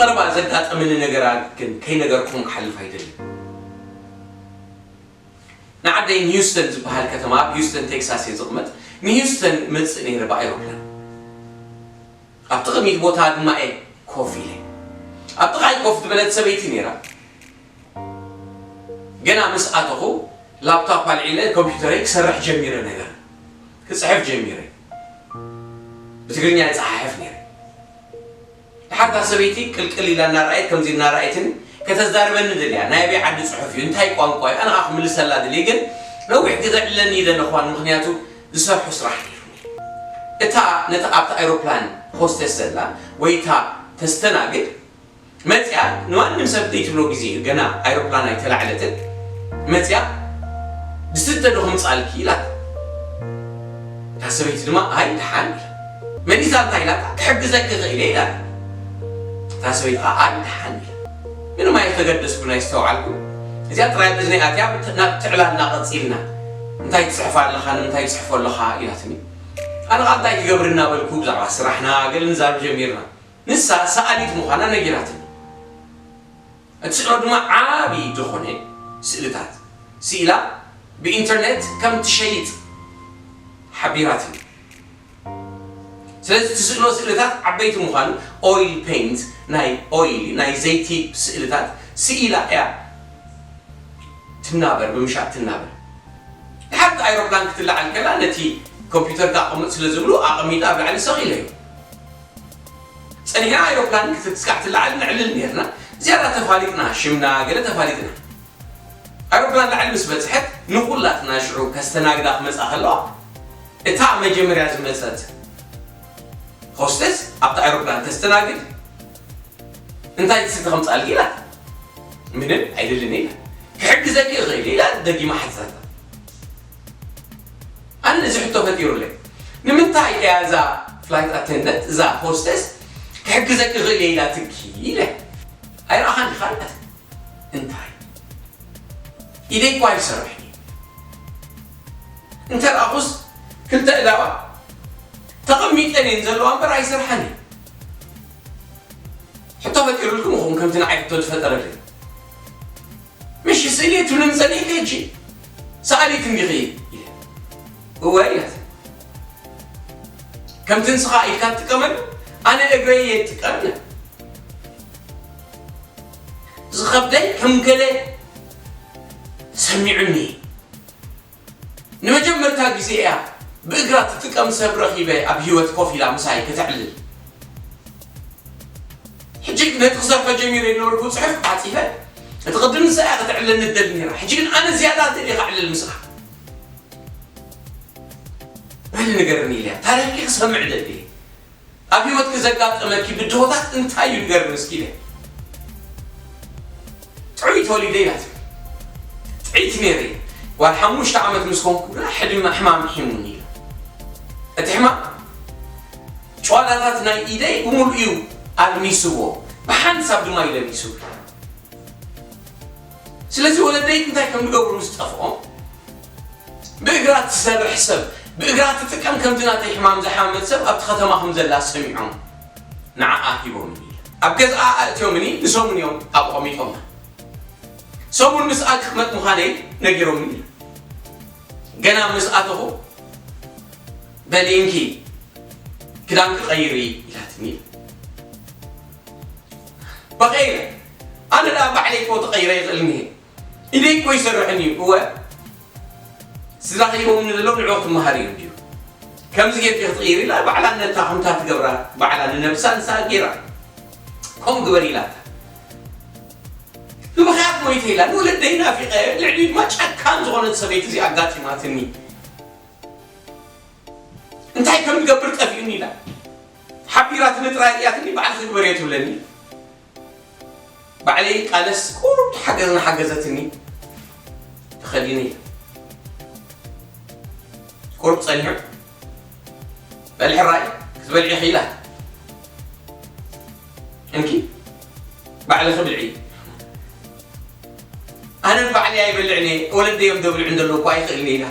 ቀረባ ዘጋጠመኒ ነገራት ግን ከይነገርኩም ክሓልፍ ኣይደልን። ንዓደይ ሂውስተን ዝበሃል ከተማ፣ ኣብ ሂውስተን ቴክሳስ እየ ዝቕመጥ። ንሂውስተን መጽእ ነይረ ብኣይሮፕላን። ኣብቲ ቅድሚት ቦታ ድማ እየ ኮፍ ኢለ። ኣብ ጥቓይ ኮፍ ዝበለት ሰበይቲ ነይራ። ገና ምስ ኣተኹ ላፕቶፕ ኣልዒለ ኮምፒውተረይ ክሰርሕ ጀሚረ። ነገር ክጽሕፍ ጀሚረ። ብትግርኛ ይጸሓሕፍ ነይረ። ድሓር እታ ሰበይቲ ቅልቅል ኢላ እናረኣየት፣ ከምዚ እናረኣየትኒ፣ ከተዛርበኒ ደልያ። ናይ ኣበይ ዓዲ ጽሑፍ እዩ? እንታይ ቋንቋ እዩ? ኣነ ኸኣ ክምልሰላ ደልየ፣ ግን ነዊሕ ግዜ ዕለኒ ይደለኹዋን፣ ምኽንያቱ ዝሰርሖ ስራሕ ነይሩ። እታ ነታ ኣብቲ ኣይሮፕላን ሆስተስ ዘላ ወይ እታ ተስተናግድ መጽያ፣ ንማንም ሰብ ዘይትብሎ ግዜ እዩ፣ ገና ኣይሮፕላን ኣይተላዕለትን። መጽያ፣ "ድስቲ እንተ ዶ ክምጻልኪ?" ኢላት። እታ ሰበይቲ ድማ፣ "ኣይ፣ ደሓን" ኢላ። መሊሳ እንታይ ኢላታ? "ክሕግዘኪ እኽእል እየ" ኢላታ። እታ ሰበይቲ ኸኣ፣ "ኣይ፣ ደሓን" ኢላ። ምንም ኣይተገደስኩን፣ ኣይስተውዓልኩን። እዚኣ ጥራይ ኣብ እዝነይ ኣትያ፣ ብት-፣ ናብ ትዕላልና ቀጺልና። "እንታይ ትጽሕፍ ኣለኻ? ንምንታይ ትጽሕፎ ኣለኻ?" ኢላትኒ። ኣነ ኸኣ እንታይ ትገብሪ እናበልኩ ብዛዕባ ስራሕና ገለ ንዛረብ ጀሚርና። ንሳ ሰኣሊት ምዃና ነጊራትኒ። እትስእሎ ድማ ዓቢ ዝኾነ ስእልታት ስኢላ ብኢንተርኔት ከም ትሸይጥ ሓቢራትኒ። ስለዚ እትስእሎ ስእልታት ዓበይቲ ምዃኑ፣ ኦይል ፔይንት፣ ናይ ኦይል፣ ናይ ዘይቲ ስእልታት ስኢላ እያ ትናበር፣ ብምሻጥ ትናበር። ድሓር እታ ኣይሮፕላን ክትለዓል ከላ ነቲ ኮምፒውተር ከቐምጥ ስለ ዝብሉ ኣቐሚጠ ኣብ ላዕሊ ሰቒለዮ። ጸኒሕና ኣይሮፕላን ክትስካዕ ትለዓል ነዕልል ኔርና። ዝያዳ ተፋሊጥና፣ ሽምና ገለ ተፋሊጥና። ኣይሮፕላን ላዕሊ ምስ በጽሐት፣ ንኹላትና ሽዑ ከስተናግዳ ክመጻ ከለዋ፣ እታ መጀመርያ ዝመጸት ሆስተስ ኣብታ ኣይሮፕላን ተስተናግድ፣ "እንታይ ትስቲ ከምጻልኪ?" ኢላት። "ምንም ኣይደልን" ኢላ። "ክሕግዘኪ እኽእል" ኢላ ደጊማ ሓተተታ። ኣነ እዚ ሕቶ ፈጢሩለይ። ንምንታይ እያ እዛ ፍላይት ኣቴንደንት፣ እዛ ሆስተስ፣ "ክሕግዘኪ እኽእል እየ" ኢላትኪ ኢለ? ኣይረኣኻን ዲኻ ኢላት። እንታይ? ኢደይ እኳ ኣይሰርሕን እዩ። እንተ ረኣኹስ ክልተ እዳዋ ተቐሚጠን እየን ዘለዋ እምበር ኣይሰርሓን እዩ። ሕቶ ፈጢሩልኩም ይኸውን ከምቲ ንዓይ ሕቶ ዝፈጠረለይ። "ምሽ ስእሊ ትብልኒ ጸኒሕኪ ሕጂ? ሰኣሊት እንዲኺ?" ኢለ። "እወ" ኢላት። "ከምቲ ንስኻ ኢድካ ትጥቀመሉ ኣነ እግረይ እየ ዝጥቀም" ኢለ። ዝኸብደይ ከም ገለ ሰሚዑኒ። ንመጀመርታ ግዜ እያ ብእግራ ትጥቀም ሰብ ረኺበ ኣብ ህይወት ኮፍ ኢላ ምሳይ ከተዕልል። ሕጂ ነቲ ክሰርሖ ጀሚረ ዝነበርኩ ጽሑፍ ዓጺፈ፣ እቲ ቅድም ንሳ እያ ከተዕልለኒ ትደሊ ነይራ። ሕጂ ግን ኣነ ዝያዳ ደልየ ከዕልል ምስኣ። በሊ ንገርኒ ኢለያ። ታሪኽኪ ክሰምዕ ደልየ። ኣብ ህይወትኪ ዘጋጠመኪ ብድሆታት እንታይ እዩ ንገርኒ እስኪ ኢለ። ጥዑይ ተወሊደ ኢላት። ጥዕይቲ ነይረ። ጓል ሓሙሽተ ዓመት ምስ ኮንኩ ግና ሕድመ ሕማም ሒሙኒ ኢላ። እቲ ሕማም ጨዋዳታት ናይ ኢደይ ብምሉእ እዩ ኣልሚስዎ። ብሓንሳብ ድማ እዩ ለሚሱ። ስለዚ ወለደይ እንታይ ከም ዝገብሩ ምስ ጠፍኦም፣ ብእግራ ትሰርሕ ሰብ፣ ብእግራ ትጥቀም ከምቲ ናተይ ሕማም ዝሓመመት ሰብ ኣብቲ ከተማ ከም ዘላ ሰሚዖም ንዓኣ ሂቦምኒ። ኣብ ገዝኣ ኣእትዮምኒ፣ ንሰሙን እዮም ኣብኡ ኣቐሚጦማ። ሰሙን ምስኣ ክቕመጥ ምዃነይ ነጊሮምኒ። ገና ምስ ኣተኹ፣ "በሊ እንኪ ክዳንኪ ቀይሪ" ኢላትኒ። በቐይረ። ኣነ ደኣ ባዕለይ እኮ ተቐይረ ይኽእል እኒሀ። ኢደይ እኮ ይሰርሕን እዩ። እወ፣ ስድራኺ ሂቦምኒ ዘለዉ ንዕኡ ክትመሃሪ እዩ እንድዩ። ከምዚ ጌርኪ ክትቕይሪ ኢላ ባዕላ ነታ ከምታ ትገብራ ባዕላ ንነብሳ ንሳ ገይራ። ከምኡ ግበሪ ኢላታ። ብምኽያት ሞይተ ኢላ። ንወለደይ ናፊቐ፣ ልዕሊኡ ድማ ጨካን ዝኾነት ሰበይቲ እዚኣ ኣጋጢማትኒ። እንታይ ከም ዝገብር ጠፊኡኒ ኢላ። ሓቢራትኒ ጥራይ እያትኒ፣ ባዕልኺ ግበርዮ ትብለኒ። ባዕለይ ቃለስ ቁሩብ ተሓገዝና ሓገዘትኒ። ተኸዲነ ኢለ። ቁሩብ ጸኒሑ፣ "በሊ ሕራይ ክትበልዒ ኢኺ?" ኢላ። "እንኪ ባዕልኺ ብልዒ። ኣነ ባዕለይ ኣይበልዕን እየ፣ ወለደይ እዮም ዘብልዑ እንደለዉ እኮ ኣይኽእልን እየ" ኢላ።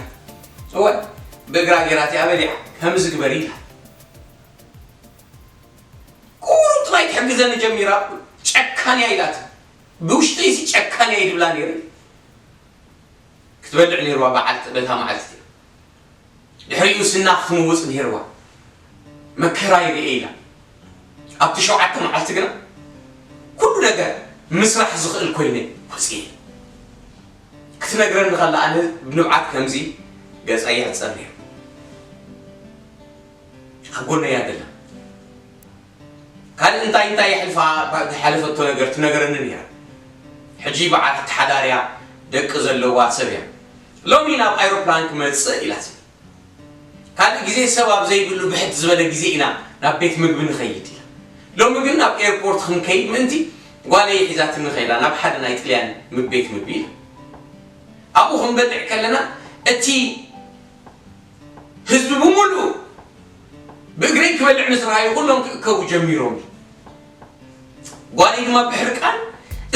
እወ፣ ብእግራ ገይራ እቲኣ በሊዓ፣ "ከምዚ ግበሪ" ኢላ። ቁሩብ ጥራይ ትሕግዘኒ ጀሚራ፣ ጨካን እያ ኢላት። ብውሽጠይሲ ጨካን እያ ይድብላ ነይሩ። ክትበልዕ ነይርዋ በዓልቲ በታ መዓልቲ እቲኣ። ድሕሪኡ ስና ክትምውፅ ነይርዋ። መከራ ይርኤ ኢላ። ኣብቲ ሸውዓተ መዓልቲ ግና ኩሉ ነገር ምስራሕ ዝኽእል ኮይነ ወፅየ። ክትነግረኒ ከላ ኣነ ብንብዓት ከምዚ ገፃ ይሕፀር ነይሩ። ኣብ ጎነይ እያ ደላ። ካልእ እንታይ እንታይ የሕልፋ፣ ዝሓለፈቶ ነገር ትነግረኒ ነይራ። ሕጂ በዓል ሓዳር እያ፣ ደቂ ዘለዋ ሰብ እያ። ሎሚ ናብ ኣይሮፕላን ክመጽእ ኢላትኒ። ካልእ ግዜ ሰብ ኣብ ዘይብሉ ብሕት ዝበለ ግዜ ኢና ናብ ቤት ምግቢ ንኸይድ ኢላ። ሎሚ ግን ናብ ኤርፖርት ክንከይድ ምእንቲ ጓለይ ሒዛትኒ ከይዳ ናብ ሓደ ናይ ጥልያን ም-፣ ቤት ምግቢ ኢላ። ኣብኡ ክንበልዕ ከለና እቲ ህዝቢ ብምሉኡ ብእግረይ ክበልዕ ምስ ረኣዩ ኩሎም ክእከቡ ጀሚሮም። ጓለይ ድማ ብሕርቃን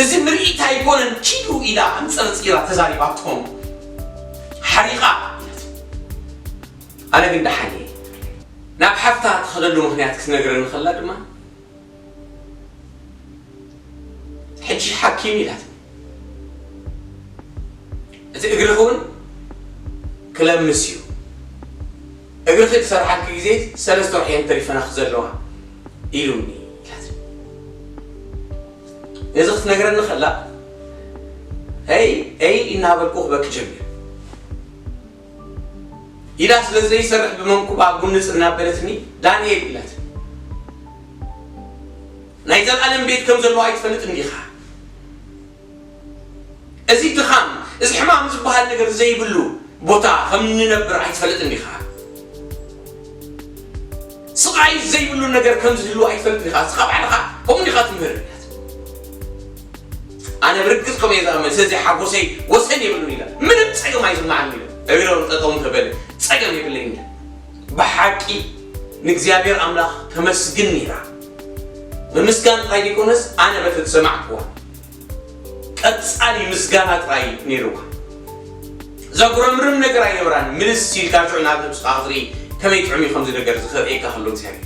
"እዚ ምርኢት ኣይኮነን ኪዱ" ኢላ ኣንጸርጺራ ተዛሪባቶም ሓሪቓ። ኣነ ግን ደሓን እየ። ናብ ሓፍታ ትኸደሉ ምኽንያት ክትነግረኒ ከላ ድማ "ሕጂ ሓኪም" ኢላትኒ። "እቲ እግርኺ እውን ክለምስ እዩ። እግርኺ ክሰርሓልኪ ግዜ ሰለስተ ወርሒ እየን ተሪፈናኺ ዘለዋ" ኢሉኒ ኢላትኒ። ነዚ ክትነግረኒ ከላ "ኤይ ኤይ" እናበልኩ ክበኪ ጀሚረ። ኢዳ ስለ ዘይሰርሕ ብመንኩባ ጉንጽ እናበለትኒ "ዳንኤል" ኢላትኒ። "ናይ ዘላለም ቤት ከም ዘለዎ ኣይትፈልጥን ዲኻ? እዚ ድኻም፣ እዚ ሕማም ዝበሃል ነገር ዘይብሉ ቦታ ከም እንነብር ኣይትፈልጥን ዲኻ? ስቓይ ዘይብሉ ነገር ከም ዝህሉ ኣይትፈልጥን ዲኻ? እስኻ ባዕልኻ ከምኡ ዲኻ ትምህር?" ኣነ ብርግጽ ከምኡ እየ ዝኣምን። ስለዚ ሓጎሰይ ወሰን የብሉን ኢለ፣ ምንም ጸገም ኣይስምዓን ኢለ፣ እግሮም ጠጠው እንተበለ ጸገም የብለይን ኢለ። ብሓቂ ንእግዚኣብሔር ኣምላኽ ተመስግን ነይራ። ምምስጋን ጥራይ ዘይኮነስ፣ ኣነ በቲ ዝሰማዕክዋ ቀጻሊ ምስጋና ጥራይ ነይርዋ። ዘጉረምርም ነገር ኣይነበራን። ምልስ ኢልካ ሽዑ ናብ ነብስኻ ክትርኢ ከመይ ጥዑም እዩ ከምዚ ነገር ዝኸርእየካ ከሎ እግዚኣብሔር።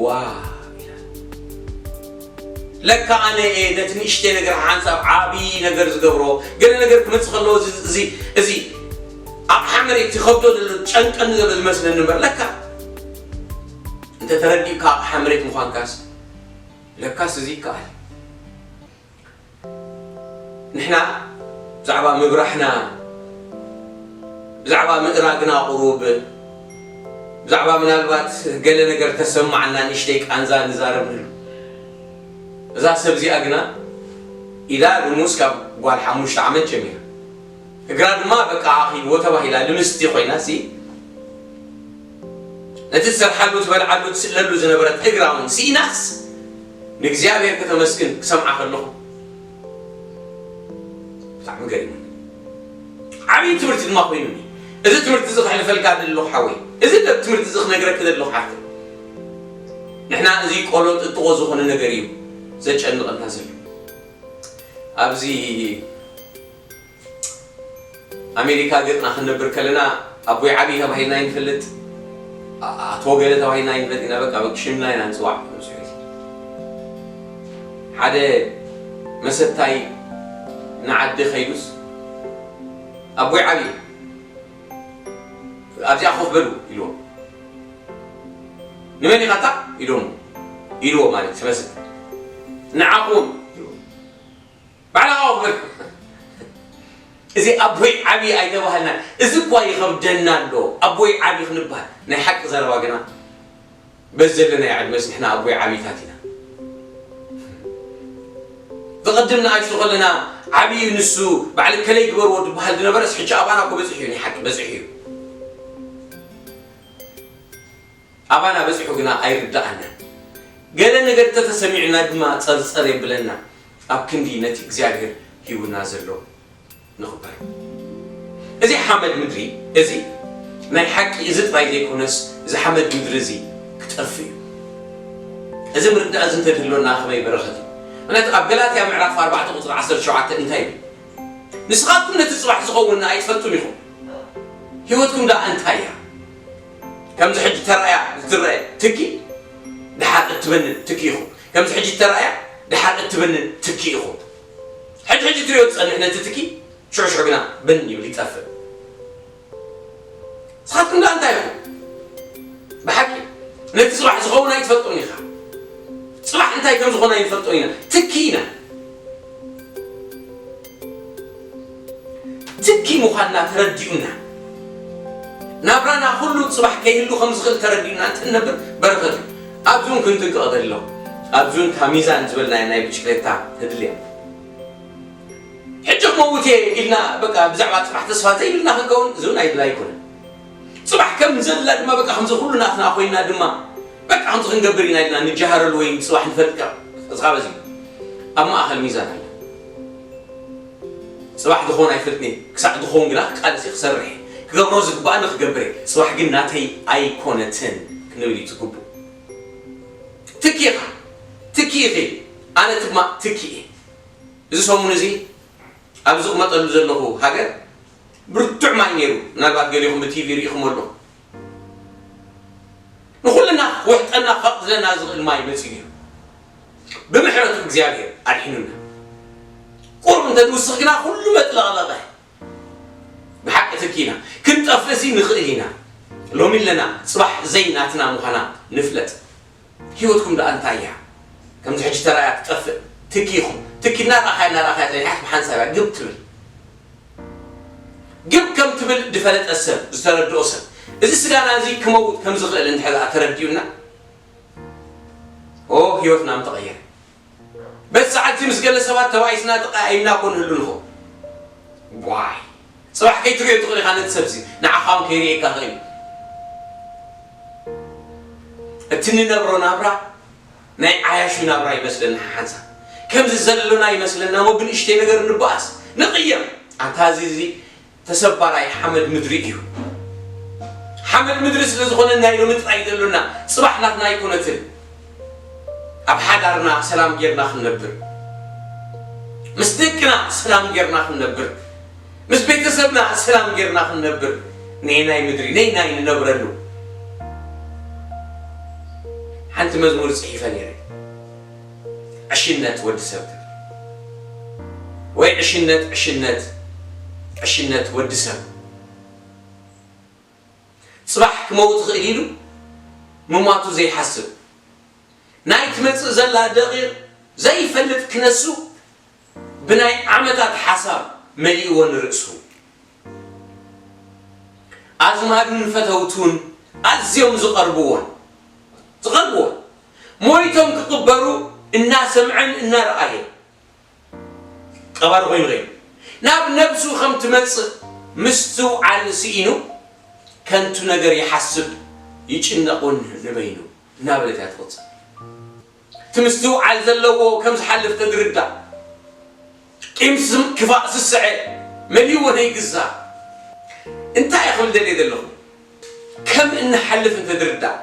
ዋ ኢላ። ለካ ኣነ እየ ነቲ ንእሽተይ ነገር ሓንሳብ ዓቢ ነገር ዝገብሮ። ገለ ነገር ክመጽእ ከለዎ እዚ፣ እዚ፣ እዚ ኣቕሓ መሬት ይኸብዶ ዘሎ፣ ጨንቀኒ ዘሎ ዝመስለኒ እምበር፣ ለካ እንተ ተረዲእካ ኣቕሓ መሬት ምዃንካስ፣ ለካስ እዚ ይከኣል። ንሕና ብዛዕባ ምብራሕና፣ ብዛዕባ ምእራግና ቁሩብ፣ ብዛዕባ ምናልባት ገለ ነገር ተሰማዕና ንእሽተይ ቃንዛ ንዛረብ ንህሉ። እዛ ሰብ እዚኣ ግና ኢዳ ልሙስ ካብ ጓል ሓሙሽተ ዓመት ጀሚራ። እግራ ድማ በቃ ኣኺልዎ ተባሂላ ልምስቲ ኮይና ሲ፣ ነቲ ትሰርሓሉ፣ ትበልዓሉ፣ ትስእለሉ ዝነበረት እግራ እውን ስኢናስ ንእግዚኣብሔር ከተመስግን ክሰምዓ ከለኹ ብጣዕሚ ገሪሙኒ። ዓብዪ ትምህርቲ ድማ ኮይኑኒ። እዚ ትምህርቲ እዚ ከሕልፈልካ ዘለኹ ሓወይ፣ እዚ ትምህርቲ እዚ ክነግረኪ ዘለኹ ሓፍተይ፣ ንሕና እዚ ቆሎ ጥጥቖ ዝኾነ ነገር እዩ ዘጨንቐና ዘሎ። ኣብዚ ኣሜሪካ ገጽና ክንነብር ከለና ኣቦይ ዓቢ ተባሂልና ይንፈልጥ፣ ኣ-፣ ኣቶ ገለ ተባሂልና ይንፈልጥ ኢና። በቃ፣ በቃ ሽምና ኢና ንጽዋዕ። ብዙሕ ግዜ ሓደ መሰታይ ንዓዲ ከይዱስ ኣቦይ ዓቢ ኣብዚኣ ኮፍ በሉ ኢልዎም። ንመን ኢኻ እታ ኢሎም ኢልዎ ማለት ትመስል። ንዓኹም ኢልዎም። ባዕልኻ ኮፍ በል። እዚ ኣቦይ ዓቢ ኣይተባህልና። እዚ እኳ ይኸብደና ኣሎ። ኣቦይ ዓቢ ክንባል። ናይ ሓቂ ዘረባ ግና በዚ ዘለናዮ ዕድመስ ንሕና ኣቦይ ዓቢታት ኢና። ብቐድም ንኣሽቱ ከለና ዓቢ እዩ ንሱ፣ በዓል ከለይ ግበርዎ ዝበሃል ዝነበረስ ሕጂ ኣባና እኮ በጺሑ እዩ። ናይ ሓቂ በጺሑ እዩ። ኣባና በጺሑ ግና ኣይርድኣናን። ገለ ነገር እንተተሰሚዑና ድማ ጸርጸር የብለና። ኣብ ክንዲ ነቲ እግዚኣብሔር ሂቡና ዘሎ ንኽበር። እዚ ሓመድ ምድሪ እዚ ናይ ሓቂ እዚ ጥራይ ዘይኮነስ፣ እዚ ሓመድ ምድሪ እዚ ክጠፍእ እዩ። እዚ ምርዳእ እዚ እንተድህልወና ከመይ በረኸት እዩ። ምኽንያቱ ኣብ ገላትያ ምዕራፍ ኣርባዕተ ቁጽሪ ዓሰርተ ሸውዓተ እንታይ ይብል? ንስኻትኩም ነቲ ጽባሕ ዝኸውን ኣይትፈልጡን ኢኹም። ህይወትኩም ደኣ እንታይ እያ? ከምዚ ሕጂ ተራእያ ዝትረአ ትኪ፣ ደሓር እትበንን ትኪ ኢኹም። ከምዚ ሕጂ ተራእያ ድሓር እትብንን ትኪ ኢኹም። ሕጂ ሕጂ ትሪኦ ትጸንሕ ነቲ ትኪ፣ ሽዑ ሽዑ ግና ብን ይብል ይጠፍእ። ንስኻትኩም ደኣ እንታይ ኢኹም? ብሓቂ ነቲ ጽባሕ ዝኸውን ኣይትፈልጦን ኢኻ። ጽባሕ እንታይ ከም ዝኾነ ኣይንፈልጦን ኢና። ትኪ ኢና። ትኪ ምዃንና ተረዲኡና፣ ናብራና ኩሉ ጽባሕ ከይህሉ ከም ዝኽእል ተረዲኡና እንትንነብር በረኸት እዩ። ኣብዚ እውን ክንጥንቀቕ ኣለዎ። ኣብዚ እውን እታ ሚዛን ዝበልናያ ናይ ብሽክሌታ ተድልያ። ሕጂ ክመውት እየ ኢልና በቃ ብዛዕባ ጽባሕ ተስፋ ዘይብልና ክንከውን እዚ እውን ኣይድላ ኣይኮነን። ጽባሕ ከም ዘላ ድማ በቃ ከምዚ ኩሉ ናትና ኮይና ድማ በቃ ከምዚ ክንገብር ኢና ኢልና ንጀሃረሉ ወይ ጽባሕ ንፈልጥ ካብ እዚ ካብ እዚ ኣብ ማእኸል ሚዛን ኣለ። ጽባሕ ድኾን ኣይፈልጥን እየ። ክሳዕ ድኾን ግና ክቃለስ እየ፣ ክሰርሕ እየ። ክገብሮ ዝግባኣኒ ክገብር እየ። ጽባሕ ግን ናተይ ኣይኮነትን ክንብል እዩ ትግቡእ። ትኪ ኢኻ፣ ትኪ ኢኺ፣ ኣነ ድማ ትኪ እየ። እዚ ሰሙን እዚ ኣብ ዝቕመጠሉ ዘለኹ ሃገር ብርቱዕ ማይ ነይሩ። ምናልባት ገሊኹም ብቲቪ ርኢኹም ኣለኹም። ንኹልና ክውሕጠና ክፈቕድለና ዝኽእል ማይ መጺኡ ነይሩ። ብምሕረቱ እግዚኣብሔር ኣድሒኑና። ቁሩብ እንተ ዝውስኽ ግና ኩሉ መጥለቕለቐ። ብሓቂ ትኪ ኢና። ክንጠፍእሲ ንኽእል ኢና። ሎሚ ኣለና፣ ጽባሕ ዘይናትና ምዃና ንፍለጥ። ህይወትኩም ደኣ እንታይ እያ? ከምዚ ሕጂ ተራእያ ትጠፍእ። ትኪ ኢኹም። ትኪ እናረኣኻያ እናረኣኻያ ጸኒሓስ ብሓንሳብ እያ ግብ ትብል። ግብ ከም ትብል ዝፈለጠ ሰብ፣ ዝተረድኦ ሰብ፣ እዚ ስጋና እዚ ክመውት ከም ዝኽእል እንድሕር ደኣ ተረዲኡና፣ ኦ፣ ህይወትና ምተቐየረ። በቲ ሰዓት እዚ ምስ ገለ ሰባት ተባኢስና ተቐያይምና እኮ ንህሉ ንኸውን። ዋይ፣ ጽባሕ ከይትርእዮ ትኽእል ኢኻ ነቲ ሰብ እዚ፣ ንዓኻ እውን ከይርእየካ ይኽእል እዩ። እቲ እንነብሮ ናብራ ናይ ዓያሹ ናብራ ይመስለና ሓንሳብ። ከምዚ ዘሎና ይመስለና እሞ ብንእሽተይ ነገር ንበኣስ፣ ንቕየም። ኣንታ እዚ፣ እዚ ተሰባራይ ሓመድ ምድሪ እዩ። ሓመድ ምድሪ ስለ ዝኾነ ናይ ሎሚ ጥራይ ዘሎና፣ ጽባሕ ናትና ኣይኮነትን። ኣብ ሓዳርና ሰላም ጌርና ክንነብር፣ ምስ ደቅና ሰላም ጌርና ክንነብር፣ ምስ ቤተሰብና ሰላም ጌርና ክንነብር፣ ነየናይ ምድሪ ነየናይ ንነብረሉ? ሓንቲ መዝሙር ጽሒፈ ነይረ። ዕሽነት ወዲ ሰብ ትብል። ወይ ዕሽነት፣ ዕሽነት፣ ዕሽነት ወዲ ሰብ። ጽባሕ ክመውት ይኽእል ኢሉ ምሟቱ ዘይሓስብ፣ ናይ ትመጽእ ዘላ ደቂቕ ዘይፈልጥ ክነሱ፣ ብናይ ዓመታት ሓሳብ መሊእዎ ንርእሱ። ኣዝማዱን ፈተውቱን ኣዝዮም ዝቐርብዎን፣ ዝቐርብዎን፣ ሞይቶም ክቕበሩ እናሰምዐን እናረኣየን፣ ቀባሪ ኮይኑ ኸይኑ፣ ናብ ነብሱ ከም ትመጽእ ምስትውዓል ስኢኑ፣ ከንቱ ነገር ይሓስብ፣ ይጭነቕ እውን ንበይኑ እናበለት እያ ትቕጽል። እቲ ምስትውዓል ዘለዎ ከም ዝሓልፍ ተዝርዳእ፣ ቂም ስም ክፋእ ስስዐ መሊእዎ ነይግዛእ። እንታይ እየ ክብል ደልየ ዘለኹ? ከም እንሓልፍ እንተዝርዳእ፣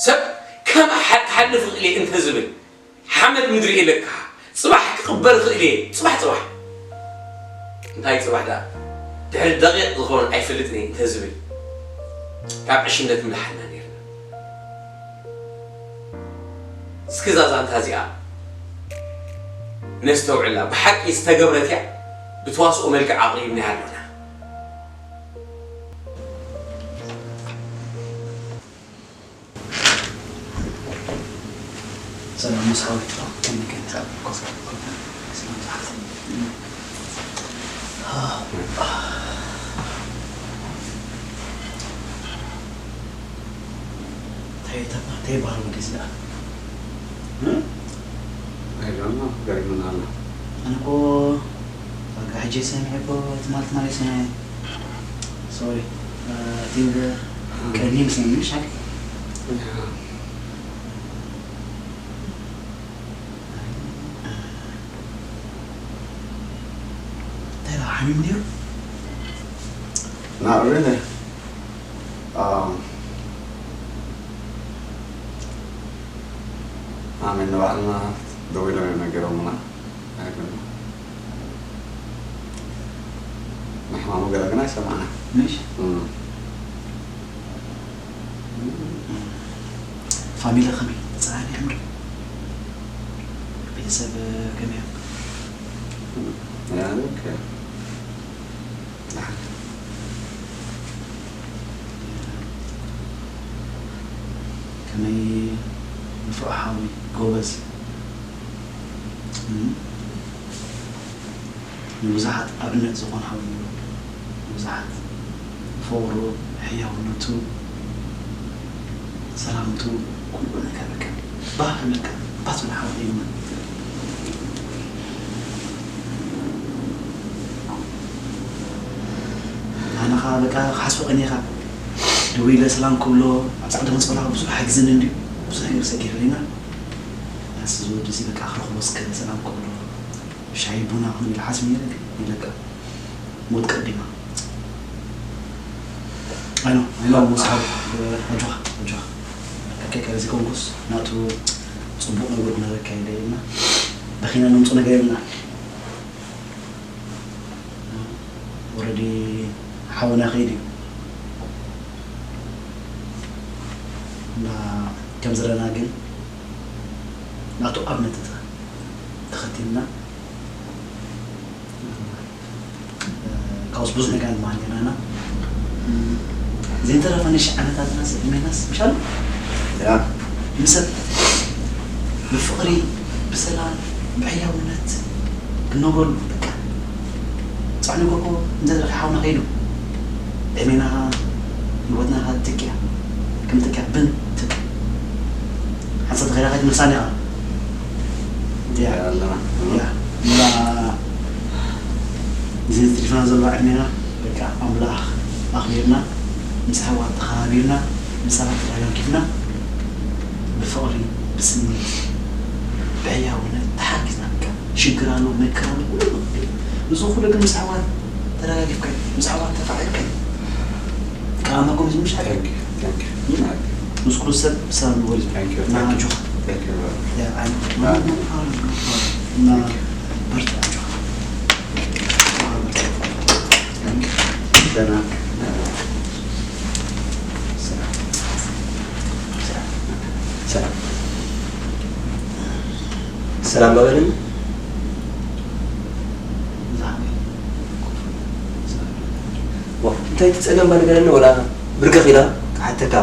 ሰብ ከም ሓ-፣ ክሓልፍ ይኽእል እየ እንተዝብል፣ ሓመድ ምድሪ እየ ለካ፣ ጽባሕ ክቕበር ይኽእል እየ፣ ጽባሕ፣ ጽባሕ። እንታይ ጽባሕ ደኣ? ድሕሪ ደቂቕ ዝኸውን ኣይፈልጥን እየ እንተዝብል፣ ካብ ዕሽነት ምደሓንና ነይርና። እስኪ እዛ ዛንታ እዚኣ ነስተውዕላ። ብሓቂ ዝተገብረት እያ፣ ብተዋስኦ መልክዕ ኣቕሪብናያ ኣሎና። ሰላም መስ ሓወይ፣ ከመይ ከመይ? ሰላም፣ ሰላም። እንታይ ተባ-፣ እንታይ ይበሃል ወደዚ ደኣ? እም? I don't know፣ ገሪሙና ኣሎ። ኣነ እኮ በቃ ሕጂ ሰሚዐ እኮ ትማሊ ትማሊ ሰሚዐ። ሶሪ፣ I think ቀኒ መስለኒ፣ ምሽ ሓቂ? ያ። እንታይ ደኣ ሓሚሙ ነይሩ? Not really። Um፣ ኣሜን ንባዕልና ደው ኢሎም እዮም ነጊሮምና። ኣይኮነን። ንሕማሙ ገለ ግን ኣይሰማዕና። ምሽ? እም። ፋሚሊ ከመይ? ጸላኒ እዮም ዶ? ቤት ሰብ ከመይ እዮም? يعني اوكي. ከመይ ንፉዕ ሓዊ ጎበዝ። እም። ንብዙሓት ኣብነት ዝኾን ሓዊ እዩ። ንብዙሓት ፍቕሩ፣ ሕያውነቱ፣ ሰላምቱ፣ ኩሉ ነገር በቃ ባህ ይብለካ። ባህ ዝብል ሓዊ እዩ። ኣነ ኸዓ በቃ ክሓስቦ ቀኒኻ ደዊለ ሰላም ክብሎ ኣብ ጻዕዳ መጽወላ ብዙሕ ሓጊዝኒ እንድዩ። ብዙሕ ነገር ሰጊርልና። ኣስ ዝወዲ እዚ በቃ ክረኽቦ እስከ ሰላም ክብሎ ሻሂ ቡና ክንብል ሓስብ ነይረ ግን ይለካ ሞት ቀዲማ። ኣይኖ ኣይኖ ሙስሓብ ኣጆኻ ኣጆኻ ከከዚ ኮንኩስ ናቱ ጽቡቕ ነገር ክነረካ ኢለ ኢልና በኺና ንምጹ ነገር የብልና። ኦረዲ ሓውና ከይድ እዩ እና ከም ዝረና ግን ናቱ ኣብነት ተኸቲልና ካብኡስ ብዙሕ ነገር ንመሃር ኔርና ኢና። ዘይተረፈ ንሽሕ ዓመታትና ዕድሜናስ ምሻሉ ያ ምሰብ ብፍቕሪ ብሰላም ብሕያውነት ክንነብረሉ በቃ። ጻዕኒ ጎርኮ እንተ ሓውና ከይዱ ዕድሜና ኸዓ ህይወትና ኸዓ ትኪያ ከም ትኪያ ብን ትክ ሓንሳብ ተኸይዳ ከይትምልሳኒ ኢኻ። ያ ኣለና ያ እና እዚ ትሪፋና ዘሎ ዕድሜና በቃ ኣምላኽ ኣኽቢርና ምስ ኣሕዋት ተኸባቢርና ምስ ሰባት ተደጋጊፍና ብፍቕሪ ብስኒት ብሕያውነት ተሓጊዝና በቃ ሽግር ኣሎ መከራ ኣሎ ኩሉ ንኽእል። እዚ ኩሉ ግን ምስ ኣሕዋት ተደጋጊፍካ እዩ ምስ ኣሕዋት ተፋቒርካ እዩ። ከኣመኩም እዚ ምሽ ሓቂ Thank you, thank you. ምስ ኩሉ ሰብ ሰላም ንበል እዩ። Thank you, እና thank you. ኣጆኻ Thank you very much. ያ፣ ኣይ፣ ኖ፣ ኖ ፕሮብለም፣ ኖ ፕሮብለም። እና በርትዕ ኣጆኻ። ደህና። ሰላም። ሰላም በለኒ። ዋ፣ እንታይ ትጸገም ባ ንገረኒ፣ ወላ ብርገኽ ኢላ ክሓተካ።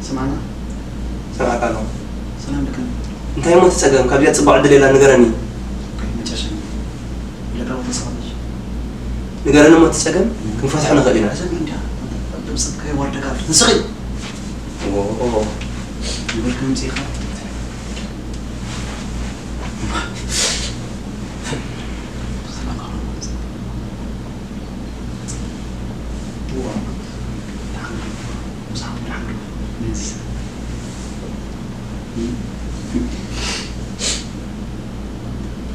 ስማዕና፣ ሰማዕካ ኣለኹ። ሰላም ልከኒ። እንታይ እሞ ትጸገም? ካብዚኣ ጽቡቕ ዕድል የላ፣ ንገረኒ። መጨረሻ ለካ ተስፋ ኣለሽ። ንገረኒ እሞ ትጸገም፣ ክንፈትሖ ንኽእል ኢና። እዛ እንዲያ፣ ብጽብቀ ወርደካ፣ ንስኺ። ዎ። ይበልክ ምጽኢኻ።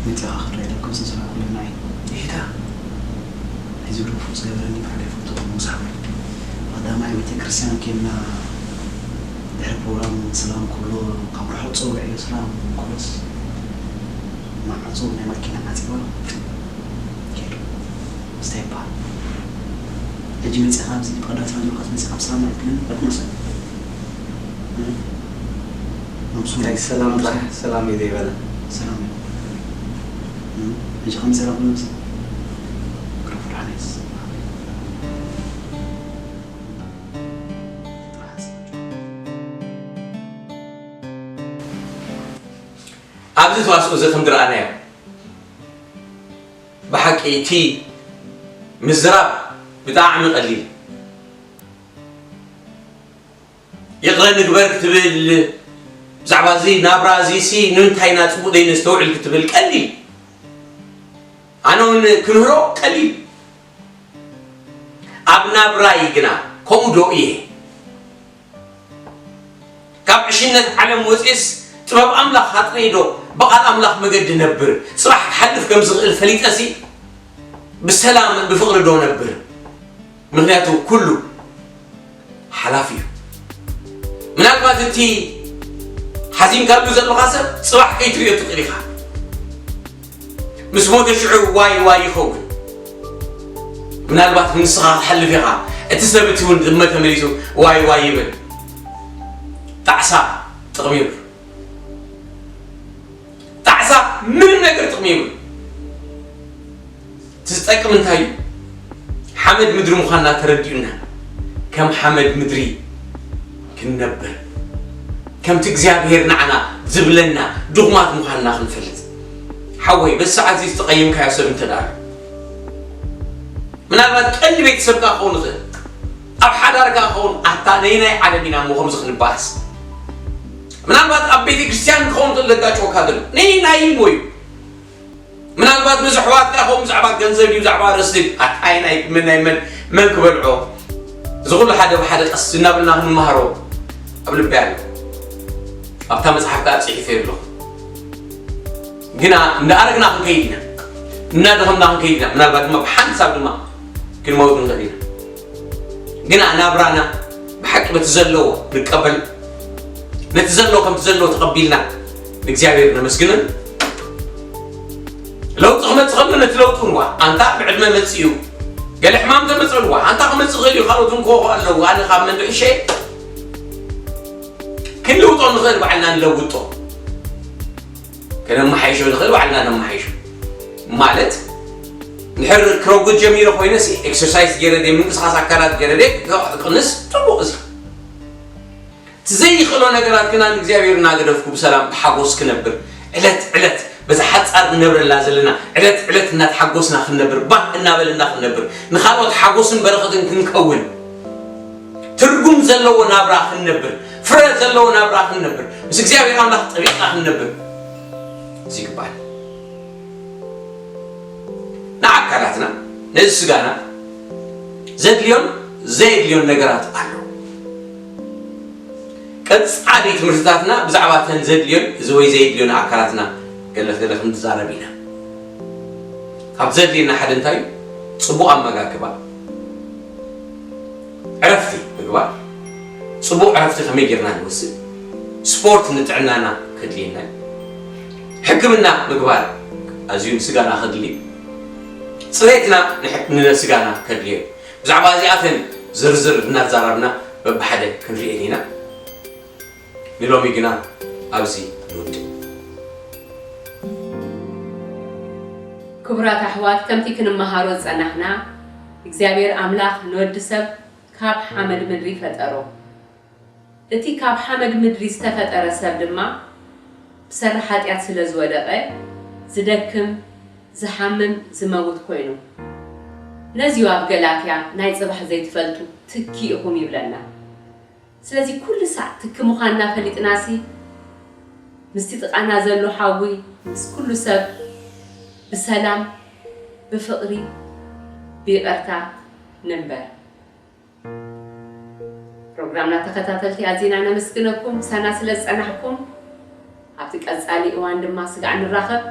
መጽኻ ክረአ ኢለ ከም ስንስና ኩለና እዩ። ይሄዳ። እዚ ግሩፕ ዝገበረኒ ብሓደ ይፈትዎ ሙሳብ ቀዳማይ ቤተ ክርስቲያን ኬና ድሕሪ ፕሮግራም ሰላም ክብሎ ካብ ርሑቕ ጸውዒ ሰላም ክብሎስ ማዕጾ ናይ ማኪና ዓጺዋ ከይዱ። እንታይ ይበሃል? ሕጂ መጺኻ ኣብዚ ብቐዳት ራንዱኻት መጺኻ ብሰላም ኣይትብለኒ? በቃ መሰል። እም? ኣምሱ እንታይ ሰላም ጥራሕ ሰላም እዩ ዘይበለ። ሰላም እዩ። እም? ሕጂ ከም ሰላም ክብሎ መሰል። ክረፉ ደሓን ኣይትስማዕ። ኣብዚ ተዋስኦ እዚ ከም ዝረኣናዮ ብሓቂ እቲ ምዝራብ ብጣዕሚ ቀሊል። ይቕረ ንግበር ክትብል፣ ብዛዕባ እዚ ናብራ እዚ ሲ ንምንታይ ኢና ጽቡቕ ዘይነስተውዕል ክትብል ቀሊል። ኣነ እውን ክምህሮ ቀሊል። ኣብ ናብራይ ግና ከምኡ ዶ እየ? ካብ ዕሽነት ዓለም ወፅኤስ ጥበብ ኣምላኽ ሃጥረይ ዶ ብቓል ኣምላኽ መገዲ ነብር? ጽባሕ ክሓልፍ ከም ዝኽእል ፈሊጠሲ ብሰላም ብፍቕሪ ዶ ነብር? ምኽንያቱ ኩሉ ሓላፊ እዩ። ምናልባት እቲ ሓዚንካሉ ዘለኻ ሰብ ጽባሕ ከይትርእዮ ትኽእል ኢኻ። ምስ ሞተ ሽዑ ዋይ ዋይ ይኸውን። ምናልባት ንስኻ ክትሓልፍ ኢኻ፣ እቲ ሰብ እቲ እውን ዝመተ መሊሱ ዋይ ዋይ ይብል። ጣዕሳ ጥቕሚ የብሉ። ጣዕሳ ምንም ነገር ጥቕሚ የብሉ። እቲ ዝጠቅም እንታይ እዩ? ሓመድ ምድሪ ምዃንና ተረዲኡና፣ ከም ሓመድ ምድሪ ክንነብር፣ ከምቲ እግዚኣብሔር ንዓና ዝብለና ድኹማት ምዃንና ክንፈልጥ። ሓወይ፣ በዚ ሰዓት እዚ ዝተቐየምካዮ ሰብ እንተ ደኣ ኣሎ፣ ምናልባት ቀንዲ ቤተሰብካ ክኸውን ይኽእል፣ ኣብ ሓዳርካ ክኸውን፣ ኣታ ነይናይ ዓለም ኢና እሞ ከምዚ ክንበኣስ? ምናልባት ኣብ ቤተ ክርስቲያን ክኸውን ይኽእል ዘጋጭወካ ዘሎ፣ ነይናይ እሞ እዩ። ምናልባት ምስ ኣሕዋትካ ይኸውን፣ ብዛዕባ ገንዘብ እዩ፣ ብዛዕባ ርስቲ እዩ። ኣታይ ናይ መን ናይ መን መን ክበልዖ? እዚ ኩሉ ሓደ ብሓደ ቀስ እናበልና ክንመሃሮ ኣብ ልቢ ኣሎ። ኣብታ መጽሓፍ ከኣ ጽሒፈ ኣለኹ። ግና እንዳኣረግና ክንከይድ ኢና፣ እናደኸምና ክንከይድ ኢና፣ ምናልባት ድማ ብሓንሳብ ድማ ክንመውት ንኽእል ኢና። ግና ናብራና ብሓቂ በቲ ዘለዎ ንቀበል፣ ነቲ ዘሎ ከምቲ ዘለዎ ተቐቢልና ንእግዚኣብሔር ነመስግንን። ለውጢ ክመጽእ ከሎ ነቲ ለውጢ ንዋ ኣንታ ብዕድመ መጽእ እዩ፣ ገለ ሕማም ተመጽእ ንዋ ኣንታ ክመጽእ ክእል እዩ፣ ካልኦት እንኮ ኣለዉ፣ ኣነ ካብ መን ብሕሸ ክንልውጦ ንኽእል፣ ባዕልና ንለውጦ፣ ከነመሓይሾ ንኽእል፣ ባዕልና ነመሓይሾ። ማለት እንድሕር ክረጉድ ጀሚረ ኮይነ ሲ ኤክሰርሳይዝ ገይረ ደ ምንቅስቃስ ኣካላት ገይረ ደ ክቕንስ ጽቡቕ። እዚ እቲ ዘይኽእሎ ነገራት ግና ንእግዚኣብሔር እናገደፍኩ ብሰላም ብሓጎስ ክነብር፣ ዕለት ዕለት በዛ ሓጻር ንነብረላ ዘለና ዕለት ዕለት እናተሓጎስና ክንነብር፣ ባህ እናበለና ክንነብር፣ ንኻልኦት ሓጎስን በረኸትን ክንከውን፣ ትርጉም ዘለዎ ናብራ ክንነብር፣ ፍረ ዘለዎ ናብራ ክንነብር፣ ምስ እግዚኣብሔር ኣምላኽ ጠቢቕና ክንነብር እዚ ይግባል። ንኣካላትና፣ ነዚ ስጋና ዘድልዮን ዘየድልዮን ነገራት ኣለዉ። ቀጻሊ ትምህርትታትና ብዛዕባ እተን ዘድልዮን እዚ ወይ ዘየድልዮን ኣካላትና ገለ ገለ ክንዛረብ ኢና። ካብ ዘድልየና ሓደ እንታይ እዩ? ጽቡቕ ኣመጋግባ፣ ዕረፍቲ ምግባር። ጽቡቕ ዕረፍቲ ከመይ ጌርና ንወስድ? ስፖርት ንጥዕናና ከድልየና እዩ። ሕክምና ምግባር ኣዝዩ ንስጋና ከድሊ፣ ጽሬትና ንሕ- ንስጋና ከድልዮ እዩ። ብዛዕባ እዚኣተን ዝርዝር እናተዛራብና በብሓደ ክንርእየን ኢና። ንሎሚ ግና ኣብዚ ንውድእ። ክቡራት ኣሕዋት፣ ከምቲ ክንመሃሮ ዝጸናሕና፣ እግዚኣብሔር ኣምላኽ ንወዲ ሰብ ካብ ሓመድ ምድሪ ፈጠሮ። እቲ ካብ ሓመድ ምድሪ ዝተፈጠረ ሰብ ድማ ብሰሪ ሓጢኣት ስለ ዝወደቐ ዝደክም፣ ዝሓምም፣ ዝመውት ኮይኑ። ነዚ እዩ ኣብ ገላትያ ናይ ጽባሕ ዘይትፈልጡ ትኪ ኢኹም ይብለና። ስለዚ ኩሉ ሳዕ ትኪ ምዃንና ፈሊጥናሲ ምስቲ ጥቓና ዘሎ ሓዊ ምስ ኩሉ ሰብ ብሰላም ብፍቕሪ ብይቕርታ ንንበር። ፕሮግራምና ተኸታተልቲ ኣዚና ነመስግነኩም ምሳና ስለ ዝጸናሕኩም። ኣብቲ ቀጻሊ እዋን ድማ ስጋዕ ንራኸብ።